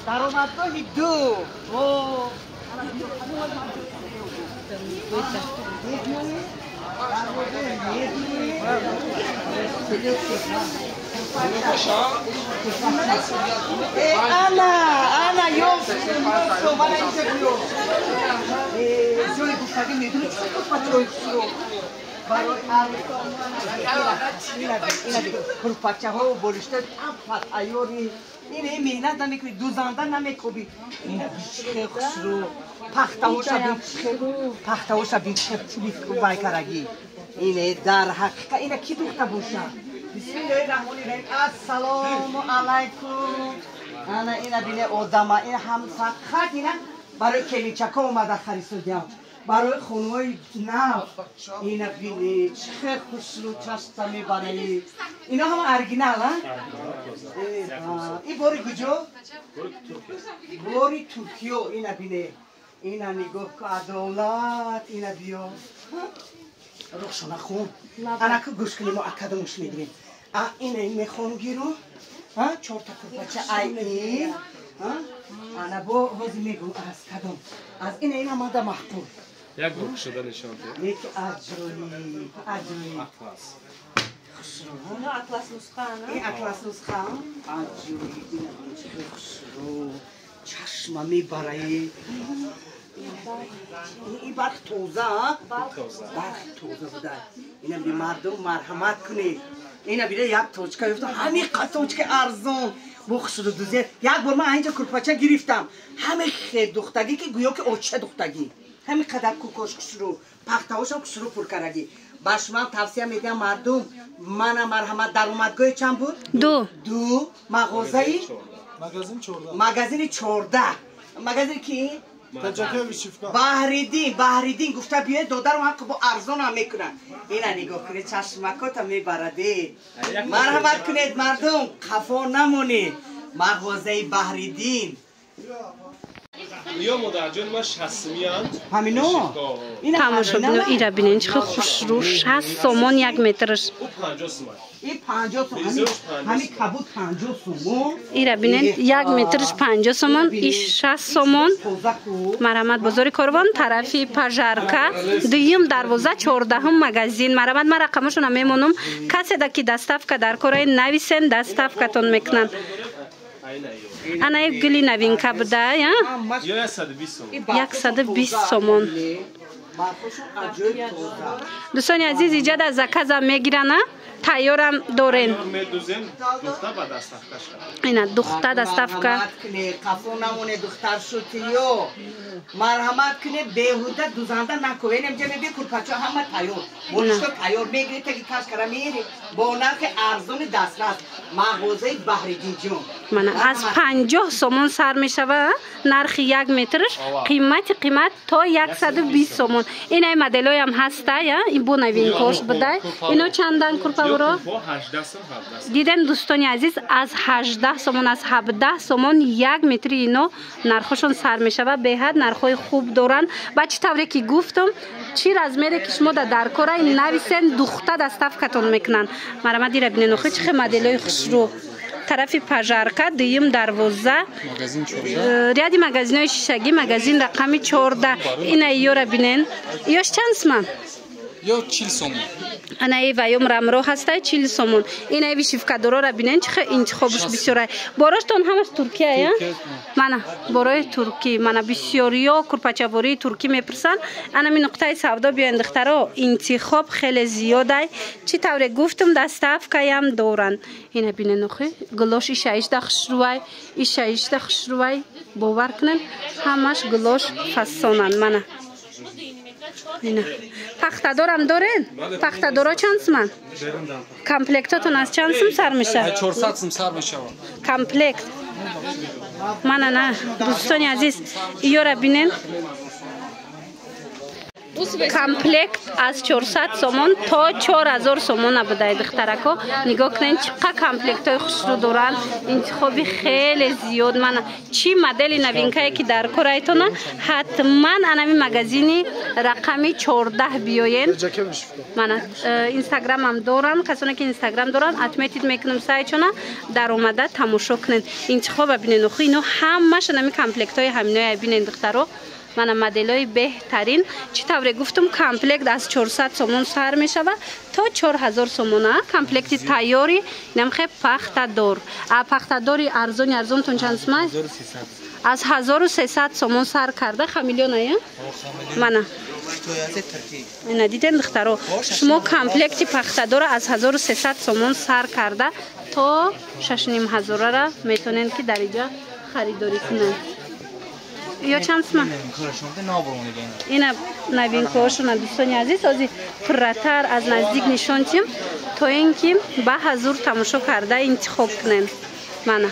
Даромадгоҳи ду. Ана, ана, ёфтум, мана инҷа биё. Ҷои гуфтагӣ медонӣ чӣ курпачаҳои хушрӯ? Барои курпачаҳо болишта фатайёри. Ин меҳнат намекунӣ, дузанда намекобӣ. Ина бичихе хушрӯ, пахтаҳоша бичихе, пахтаҳоша бичихе чуби вайкарагӣ. Ине дар ҳақиқат ина ки духта боша? Бисмиллоҳи раҳмони раҳим. Ассалому алайкум. Ана ина бине одама, ина ҳам фақат ина барои келинчако омада харисодиам. Барои хонумои нав. Ина бине чӣ хушрӯ чашта мебараи. Ино ҳама оригинал, а? Ин бори куҷо? Бори Туркиё. Ина бине. Ина нигоҳ ку, адолат, ина биё. Рухшона хун. Анаку гӯш кунем, мо акадамуш мегирем. А ина мехоҳам гиру. А чорта курпача ай ин. Ана бо ҳозир мегӯм аз кадом. Аз ина ина мада маҳқул. Як бор кушода нишон диҳед. Неки аҷоиб, аҷоиб. Атлас. Хушрӯ. Ино атлас нусха, на? Ин атлас нусха. Аҷоиб, ина чӣ хушрӯ. Чашма мебараи. Ин барх тоза, барх тоза буда. Ина би мардум марҳамат кунед. Ина бире як точка ёфтам, ҳамин точка арзон. Бо хушрӯ дузе. Як бор ман инҷа курпача гирифтам. Ҳамин духтагӣ ки гӯё ки оча духтагӣ. Ҳамин қадар кукош хушрӯ, пахтаҳошам хушрӯ пуркарагӣ. Ба шумо тавсия медиҳам мардум, мана марҳамат. Даромадгоҳи чанд буд? Ду. Ду. Мағозаи? Магазин 14. Магазини 14. Магазини ки? Баҳриддин, Баҳриддин гуфта биёед, додарам ҳақ бо арзон ҳам мекунад. Ина нигоҳ кунед, чашмакота мебараде. Марҳамат кунед мардум, қафо намонед. Мағозаи Баҳриддин. Ё модарҷон, ма шастмиянд. Ҳамино? Тамошо бино, ира бинен чӣ хушрӯ, 60 сомон як метраш. Ӯ 50 сомон. Ин 50 сомон. Ҳамин кабуд 50 сомон. Ира бинен як метраш 50 сомон, иш 60 сомон. Марҳамат, бозори Корвон, тарафи Пожарка, дуюм дарвоза, 14-ум магазин. Марҳамат, ман рақамошона мемонам. Каседа ки доставка дар кораи нависен, доставкатон мекунанд. Ана ин гули новинка буда, я? 120 сомон. Дӯстони азиз, иҷада заказа мегирана, тайёрам дорен. Ина духта доставка. Қафо намоне духтар шутиё. Марҳамат кунед, беҳуда дузанда накунед. Инҷа мебинед курпачо ҳама тайёр. Болишто тайёр мегиред, таги кашкара мееред. Бо нархи арзони дастрас. Мағозаи Баҳриддинҷон. Мана аз 50 сомон сар мешава нархи як метраш, қимати қимат то 120 сомон. Инай моделоям ҳаста, я? Ин бо новинкош будай. Ино чандан курпаворо? Дидем дӯстони азиз, аз 18 сомон, аз 17 сомон як метри ино нархошон сар мешава. Беҳад нархҳои хуб доранд. Ба чӣ тавре ки гуфтам, чӣ размере ки шумо да дар кора нависен, духта доставкатон мекунанд. Марҳамат, ира бинен охи чӣ хел моделои хушрӯ. Тарафи Пожарка, дуюм дарвоза, ряди магазинҳои шишагӣ, магазин рақами 14. Ина иёра бинен. Иёш чанд суман? Ё 40 сомон. Ана и ваём рамро ҳастай 40 сомон. Ина и вишивкадорора бинен, чӣ хел интихобш бисёрай. Бороштон ҳамаш Туркия, я? Мана борои туркӣ, мана бисёриё курпачавории туркӣ мепурсанд. Ана ми нуқтаи савдо биёен духтаро, интихоб хеле зиёдай. Чӣ тавре гуфтам, доставкаям доранд. Ина бинен охи, гулош ишаишда хушрӯвай, ишаишда хушрӯвай. Бовар кунен, ҳамаш гулош фасонанд. Мана ина пахтадорам дорен? Пахтадоро чанд суман? Комплектотон аз чанд сум сар мешавад? 400 сум сар мешавад. Комплект. Мана на, дӯстони азиз, иёра бинен. Комплект аз 400 сомон то 4000 сомона будай, духтарако. Нигоҳ кунед, чӣ қа комплектҳои хушрӯ доранд, интихоби хеле зиёд. Мана, чӣ модели новинкае ки дар корайтона, ҳатман анами магазини рақами 14 биёен. Мана, инстаграмам дорам, касоне ки инстаграм доранд, отметить мекунам сайтшона, даромада тамошо кунед, интихоба бинед. Охи, ино ҳамаш анами комплектҳои ҳаминоя бинед, духтаро. Мана, моделҳои беҳтарин. Чӣ тавре гуфтум, комплект аз 400 сомон сар мешавад то 4000 сомона. Комплекти тайёри инамхе пахтадор. А пахтадори арзони арзонтон чанд сума? Аз 1300 сомон сар карда. Хамелеоная, мана, ина дидем, духтаро. Шумо комплекти пахтадора аз 1300 сомон сар карда то 6500-ара метавонед, ки дар иҷа харидорӣ кунед. Ё чанд сума ина новинкаҳошона, дӯстони азиз, ҳозир пурратар аз наздик нишон тиҳем, то ин ки ба ҳазур тамошо карда интихоб кунем. Мана.